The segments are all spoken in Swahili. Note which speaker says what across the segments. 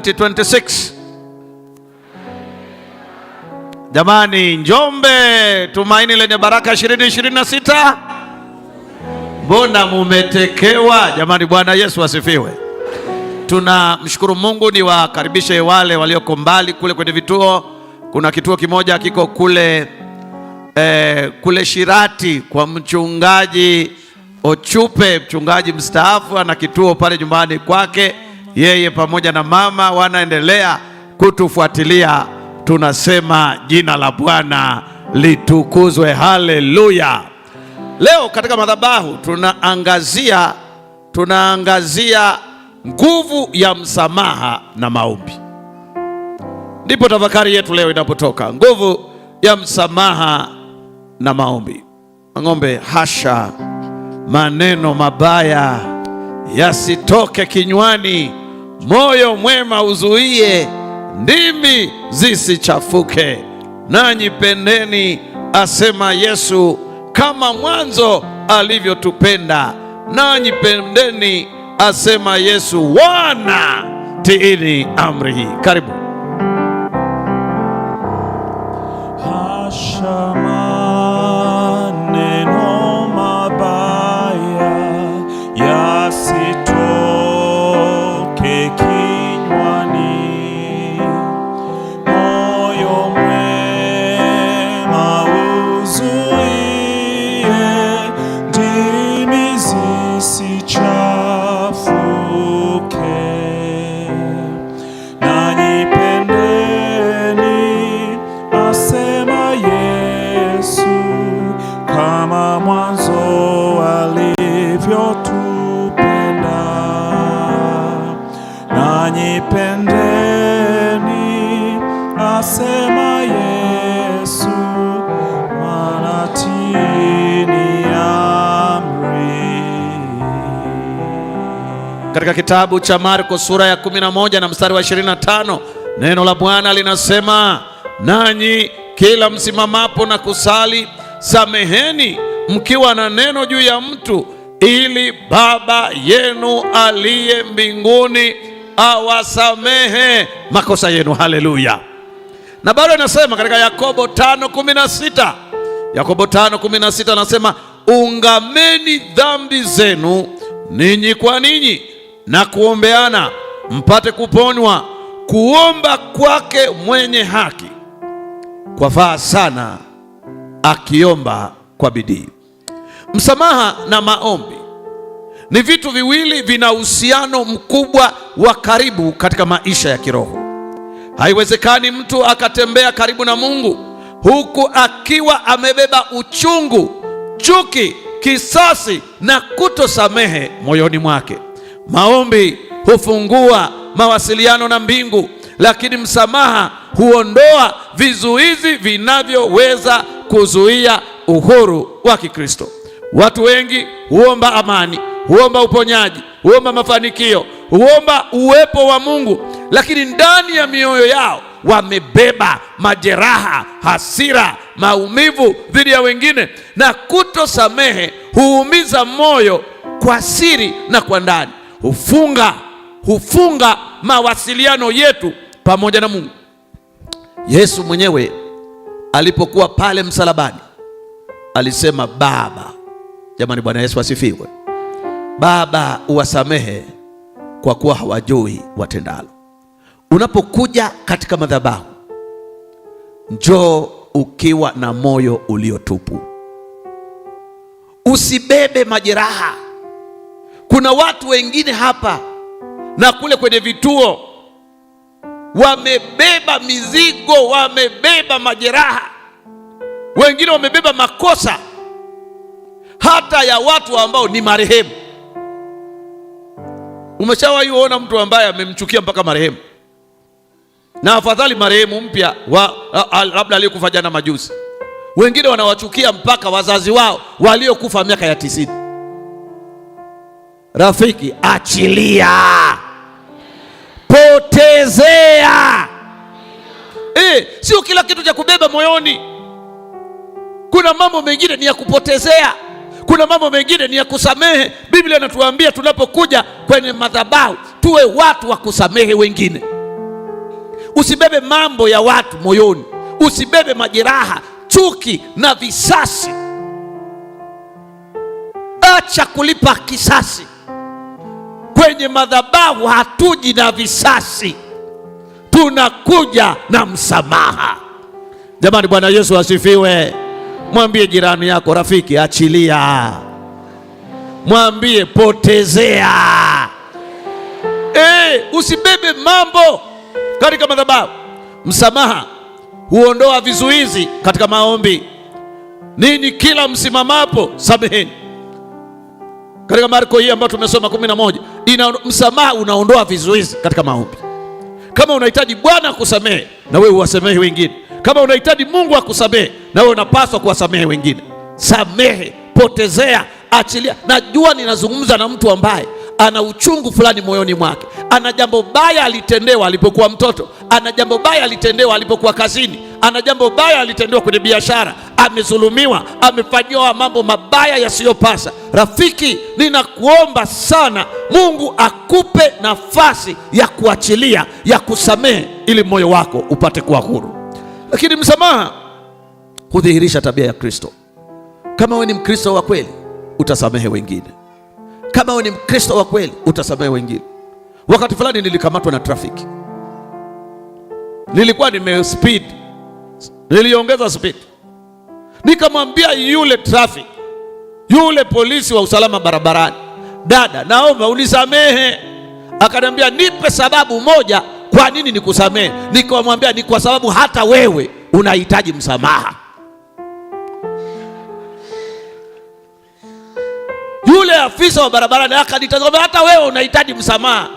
Speaker 1: 2026. Jamani, Njombe, tumaini lenye baraka 2026, mbona mumetekewa jamani? Bwana Yesu asifiwe. Tunamshukuru Mungu. Niwakaribishe wale walioko mbali kule kwenye vituo. Kuna kituo kimoja kiko kule kule Shirati kwa mchungaji Ochupe, mchungaji mstaafu, ana kituo pale nyumbani kwake. Yeye pamoja na mama wanaendelea kutufuatilia. Tunasema jina la Bwana litukuzwe, haleluya. Leo katika madhabahu tunaangazia nguvu ya msamaha na maombi. Ndipo tafakari yetu leo inapotoka, nguvu ya msamaha na maombi. Ng'ombe, hasha, maneno mabaya yasitoke kinywani, moyo mwema uzuie, ndimi zisichafuke. Nanyi pendeni, asema Yesu, kama mwanzo alivyotupenda. Nanyi pendeni, asema Yesu, wana tiini amri hii. Karibu.
Speaker 2: Hasha, maneno mabaya yasitoke kinywani, moyo mwema uzuie, ndimi zisichafuke. Nanyi pendeni, asema Yesu, kama mwanzo alivyotupenda. Nanyi pendeni, asema Yesu, maana tiini amri.
Speaker 1: Katika kitabu cha Marko sura ya 11 na mstari wa 25, neno la Bwana linasema, nanyi kila msimamapo na kusali, sameheni mkiwa na neno juu ya mtu, ili Baba yenu aliye mbinguni awasamehe makosa yenu. Haleluya! Na bado inasema katika Yakobo 5:16, Yakobo 5:16 anasema, ungameni dhambi zenu ninyi kwa ninyi na kuombeana mpate kuponywa. Kuomba kwake mwenye haki kwafaa sana, akiomba kwa bidii. Msamaha na maombi ni vitu viwili vina uhusiano mkubwa wa karibu katika maisha ya kiroho. Haiwezekani mtu akatembea karibu na Mungu huku akiwa amebeba uchungu, chuki, kisasi na kutosamehe moyoni mwake. Maombi hufungua mawasiliano na mbingu, lakini msamaha huondoa vizuizi vinavyoweza kuzuia uhuru wa Kikristo. Watu wengi huomba amani, huomba uponyaji, huomba mafanikio, huomba uwepo wa Mungu, lakini ndani ya mioyo yao wamebeba majeraha, hasira, maumivu dhidi ya wengine, na kutosamehe huumiza moyo kwa siri na kwa ndani, hufunga mawasiliano yetu pamoja na Mungu. Yesu mwenyewe alipokuwa pale msalabani alisema, Baba. Jamani, Bwana Yesu asifiwe. Baba, uwasamehe kwa kuwa hawajui watendalo. Unapokuja katika madhabahu, njoo ukiwa na moyo uliotupu, usibebe majeraha. Kuna watu wengine hapa na kule kwenye vituo wamebeba mizigo, wamebeba majeraha, wengine wamebeba makosa hata ya watu ambao ni marehemu. Umeshawahi kuona mtu ambaye amemchukia mpaka marehemu? Na afadhali marehemu mpya labda aliyekufa jana majuzi. Wengine wanawachukia mpaka wazazi wao waliokufa miaka ya 90. Rafiki, achilia, potezea. Sio kila kitu cha kubeba moyoni. Kuna mambo mengine ni ya kupotezea, kuna mambo mengine ni ya kusamehe. Biblia inatuambia tunapokuja kwenye madhabahu tuwe watu wa kusamehe wengine. Usibebe mambo ya watu moyoni, usibebe majeraha, chuki na visasi. Acha kulipa kisasi. Kwenye madhabahu hatuji na visasi, tunakuja na msamaha. Jamani, Bwana Yesu asifiwe. Mwambie jirani yako, rafiki, achilia. Mwambie potezea. Usibebe mambo katika madhabahu. Msamaha huondoa vizuizi katika maombi. Ninyi kila msimamapo sameheni. Katika Marko hii ambayo tumesoma 11, ina msamaha unaondoa vizuizi katika maombi. Kama unahitaji Bwana akusamehe, na wewe uwasamehe wengine. Kama unahitaji Mungu akusamehe, na wewe unapaswa kuwasamehe wengine. Samehe, potezea, achilia. Najua ninazungumza na mtu ambaye ana uchungu fulani moyoni mwake, ana jambo baya alitendewa alipokuwa mtoto, ana jambo baya alitendewa alipokuwa kazini, ana jambo baya alitendewa kwenye biashara, amezulumiwa, amefanyiwa mambo mabaya yasiyopasa. Rafiki, ninakuomba sana, Mungu akupe nafasi ya kuachilia, ya kusamehe, ili moyo wako upate kuwa huru. Lakini msamaha hudhihirisha tabia ya Kristo. Kama wewe ni Mkristo wa kweli, utasamehe wengine. Kama wewe ni Mkristo wa kweli, utasamehe wengine. Wakati fulani nilikamatwa na trafiki, nilikuwa nime speed, niliongeza speed, nikamwambia yule traffic, yule polisi wa usalama barabarani, dada, naomba unisamehe. Akaniambia nipe sababu moja kwa nini nikusamehe. Nikamwambia ni kwa sababu hata wewe unahitaji msamaha. Yule afisa wa barabarani akanitazama, hata wewe unahitaji msamaha.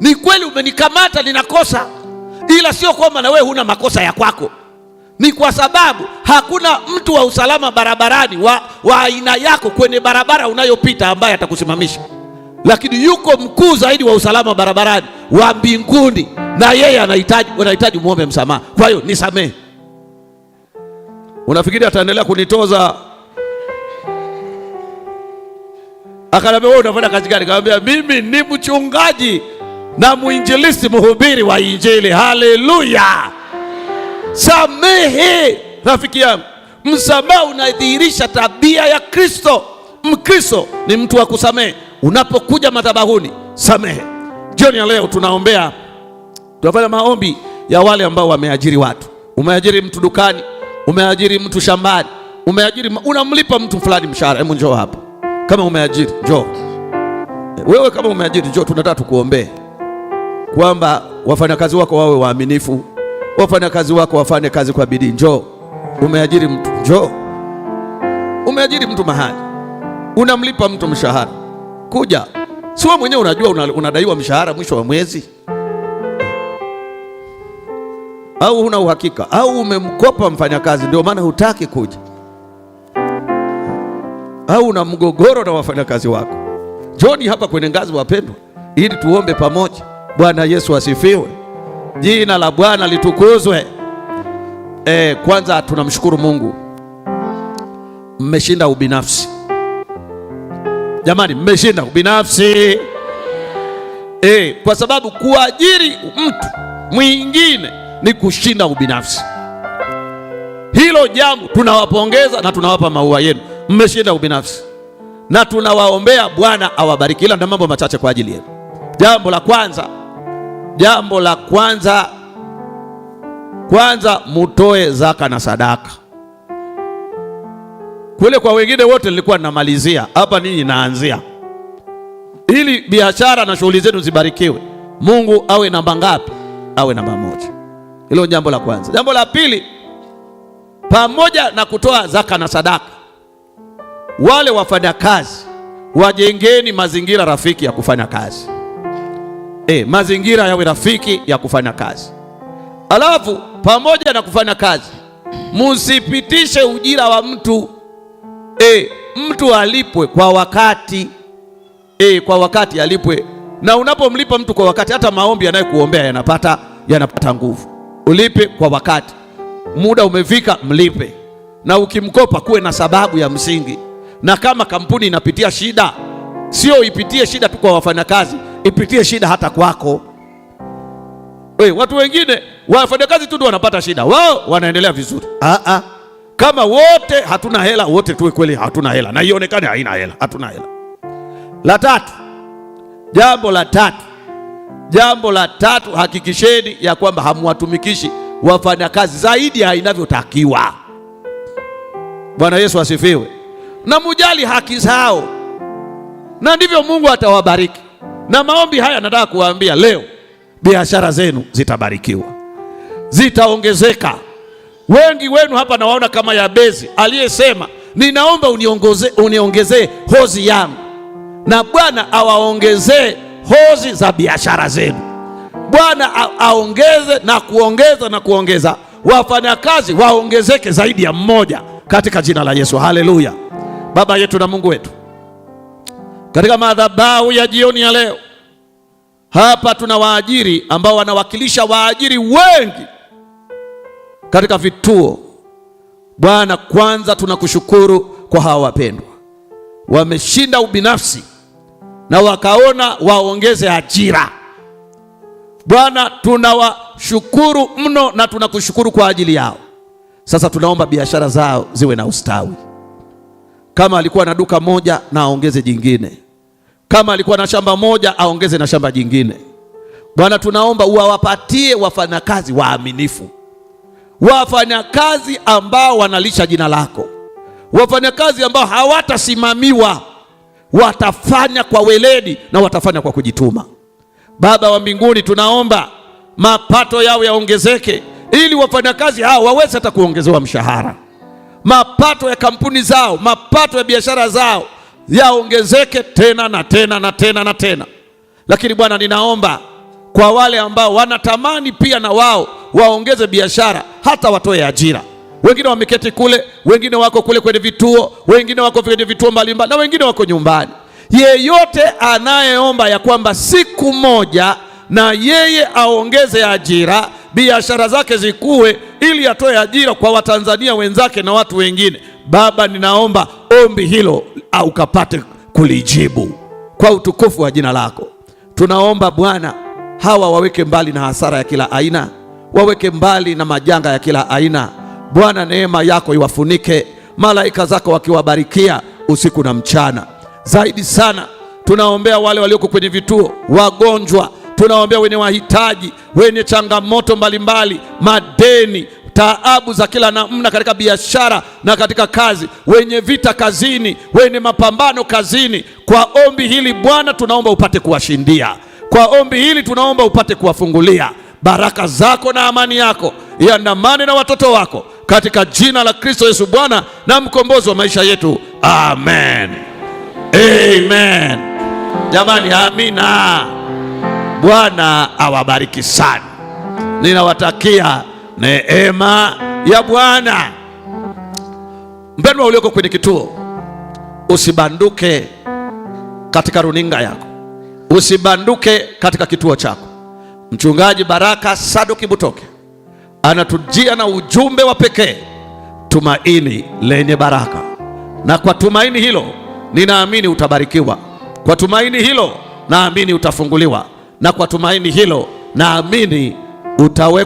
Speaker 1: Ni kweli umenikamata, ninakosa, ila sio kwamba na wewe huna makosa ya kwako. Ni kwa sababu hakuna mtu wa usalama barabarani wa aina yako kwenye barabara unayopita ambaye atakusimamisha, lakini yuko mkuu zaidi wa usalama barabarani wa mbinguni, na yeye anahitaji muombe msamaha. Kwa hiyo nisamehe. Unafikiri ataendelea kunitoza? Akaniambia wewe unafanya kazi gani? Nikamwambia mimi ni mchungaji na mwinjilisti, mhubiri wa Injili. Haleluya! Samehe rafiki yangu. Msamaha unadhihirisha tabia ya Kristo. Mkristo ni mtu wa kusamehe. Unapokuja madhabahuni, samehe. Jioni ya leo tunaombea, tunafanya maombi ya wale ambao wameajiri watu. Umeajiri mtu dukani, umeajiri mtu shambani, umeajiri, unamlipa mtu fulani mshahara. Hebu njoo hapa. Kama umeajiri njoo. Wewe kama umeajiri njoo, tunataka tukuombee kwamba wafanyakazi wako wawe waaminifu, wafanyakazi wako wafanye kazi kwa bidii. Njoo. Umeajiri mtu, njoo. Umeajiri mtu mahali, unamlipa mtu mshahara, kuja. Si wewe mwenyewe unajua unadaiwa mshahara mwisho wa mwezi, au huna uhakika, au umemkopa mfanyakazi ndio maana hutaki kuja, au una mgogoro na wafanyakazi wako. Njoni hapa kwenye ngazi wapendwa, ili tuombe pamoja. Bwana Yesu asifiwe. Jina la Bwana litukuzwe. Kwanza tunamshukuru Mungu, mmeshinda ubinafsi. Jamani, mmeshinda ubinafsi. Kwa sababu kuajiri mtu mwingine ni kushinda ubinafsi. Hilo jambo tunawapongeza na tunawapa maua yenu. Mmeshinda ubinafsi na tunawaombea Bwana awabariki. Ila na mambo machache kwa ajili yenu. Jambo la kwanza, kwanza mutoe zaka na sadaka. Kule kwa wengine wote nilikuwa namalizia, hapa ninyi naanzia, ili biashara na shughuli zenu zibarikiwe. Mungu awe namba ngapi? Awe namba moja. Hilo jambo la kwanza. Jambo la pili, pamoja na kutoa zaka na sadaka, wale wafanyakazi wajengeni mazingira rafiki ya kufanya kazi. Mazingira yawe rafiki ya kufanya kazi. Alafu pamoja na kufanya kazi, musipitishe ujira wa mtu. Mtu alipwe kwa wakati. Kwa wakati alipwe. Na unapomlipa mtu kwa wakati, hata maombi anayekuombea yanapata nguvu. Ulipe kwa wakati. Muda umefika, mlipe. Na ukimkopa kuwe na sababu ya msingi. Na kama kampuni inapitia shida, sio ipitie shida tu kwa wafanyakazi, ipitie shida hata kwako. We, watu wengine wafanyakazi tu ndio wanapata shida, wao wanaendelea vizuri. Ah, kama wote hatuna hela, wote tuwe kweli hatuna hela, na ionekane haina hela, hatuna hela. La tatu, jambo la tatu, jambo la tatu, hakikisheni ya kwamba hamwatumikishi wafanyakazi zaidi ya inavyotakiwa. Bwana Yesu asifiwe. Na mujali haki zao, na ndivyo Mungu atawabariki. Na maombi haya nataka kuwaambia leo, biashara zenu zitabarikiwa, zitaongezeka. Wengi wenu hapa nawaona kama Yabezi aliyesema, ninaomba uniongezee hozi yangu, na Bwana awaongezee hozi za biashara zenu. Bwana aongeze na kuongeza na kuongeza, wafanyakazi waongezeke zaidi ya mmoja katika jina la Yesu. Haleluya! Baba yetu na Mungu wetu, katika madhabahu ya jioni ya leo hapa tuna waajiri ambao wanawakilisha waajiri wengi katika vituo. Bwana, kwanza tunakushukuru kwa hawa wapendwa, wameshinda ubinafsi na wakaona waongeze ajira. Bwana, tunawashukuru mno na tunakushukuru kwa ajili yao. Sasa tunaomba biashara zao ziwe na ustawi. Kama alikuwa na duka moja na aongeze jingine, kama alikuwa na shamba moja aongeze na shamba jingine. Bwana, tunaomba uwapatie wafanyakazi waaminifu, wafanyakazi ambao wanalisha jina lako, wafanyakazi ambao hawatasimamiwa, watafanya kwa weledi na watafanya kwa kujituma. Baba wa mbinguni, tunaomba mapato yao yaongezeke, ili wafanyakazi hao waweze hata kuongezewa mshahara. Mapato ya kampuni zao, mapato ya biashara zao yaongezeke tena na tena na tena na tena. Lakini Bwana, ninaomba kwa wale ambao wanatamani pia na wao waongeze biashara, hata watoe ajira. Wengine wameketi kule, wengine wako kule kwenye vituo, wengine wako kwenye vituo mbalimbali, na wengine wako nyumbani. Yeyote anayeomba ya kwamba siku moja na yeye aongeze ajira, biashara zake zikue, ili atoe ajira kwa Watanzania wenzake na watu wengine, Baba, ninaomba ombi hilo ukapate kulijibu kwa utukufu wa jina lako. Tunaomba Bwana, hawa waweke mbali na hasara ya kila aina, waweke mbali na majanga ya kila aina. Bwana, neema yako iwafunike, malaika zako wakiwabarikia usiku na mchana. Zaidi sana tunaombea wale walioko kwenye vituo, wagonjwa, tunaombea wenye wahitaji, wenye changamoto mbalimbali, madeni, taabu za kila namna katika biashara na katika kazi, wenye vita kazini, wenye mapambano kazini. Kwa ombi hili Bwana, tunaomba upate kuwashindia. Kwa ombi hili tunaomba upate kuwafungulia. Baraka zako na amani yako iandamane na watoto wako katika jina la Kristo Yesu Bwana na mkombozi wa maisha yetu. Amen. Amen. Jamani, amina. Bwana awabariki sana. Ninawatakia neema ya Bwana. Mpendwa ulioko kwenye kituo, usibanduke katika runinga yako, usibanduke katika kituo chako. Mchungaji Baraka Sadoki Butoke anatujia na ujumbe wa pekee, tumaini lenye baraka. Na kwa tumaini hilo ninaamini utabarikiwa, kwa tumaini hilo naamini utafunguliwa, na kwa tumaini hilo naamini utawekwa